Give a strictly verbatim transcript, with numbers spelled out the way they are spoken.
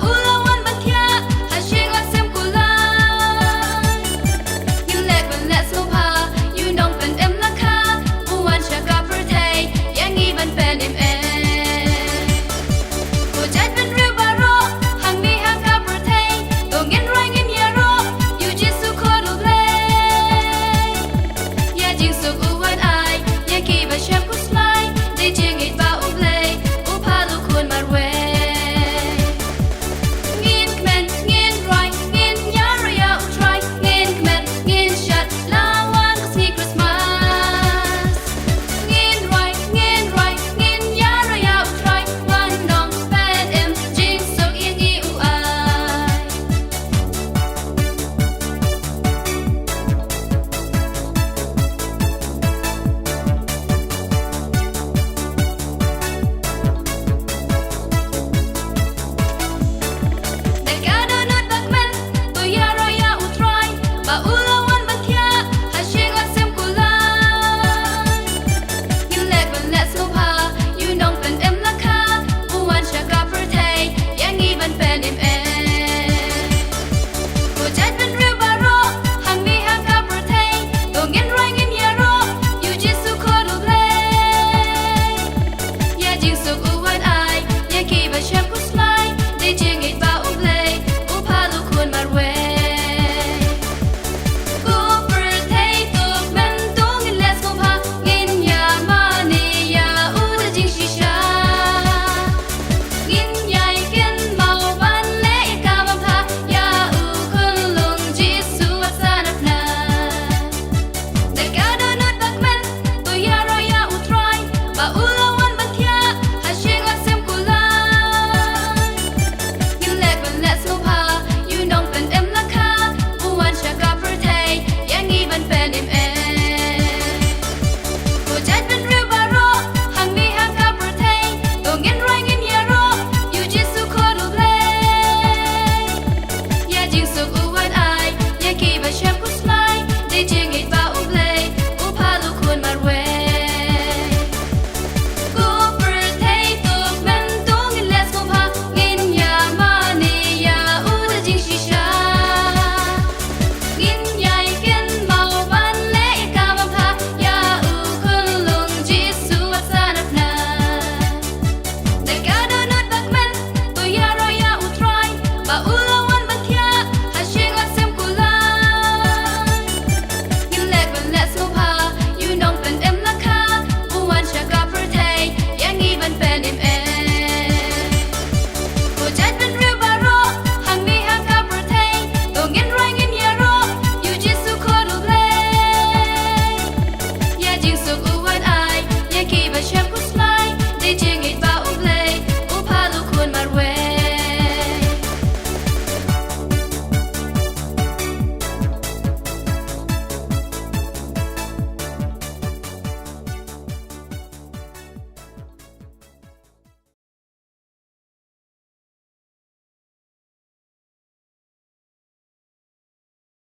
U la wan ban thiah ha shi ngat sem kulai. Ngin leh ban leh sngewbha ïa u nongpynim la kha, u wan sha ka pyrthei ïa ngi ban pynim eh. Ko jaitbynriew baroh hangne ha ka pyrthei, to ngin rwai ngin ïaroh ïa u Jisu Khun U Blei. Ïa jingsuk u wan ai ïa kiba shem khuslai, dei jingïeit ba U Blei u phah U Khun marwei. Ngin kmen, ngin rwai, ngin ïaroh ïa U Trai, ngin kmen, ngin shad la wan ka sngi Christmas. Ngin rwai, ngin rwai, ngin ïaroh ïa U Trai, wan nongpynim, jingsuk ïa ngi u ai. Da ka dohnud ba kmen, to ïaroh ïa U Trai ba u la wan ban thiah ha shi ngat sem kulai. Ngin leh ban leh sngewbha ïa u nongpynim la kha, u wan sha ka pyrthei ïa ngi ban pynim eh.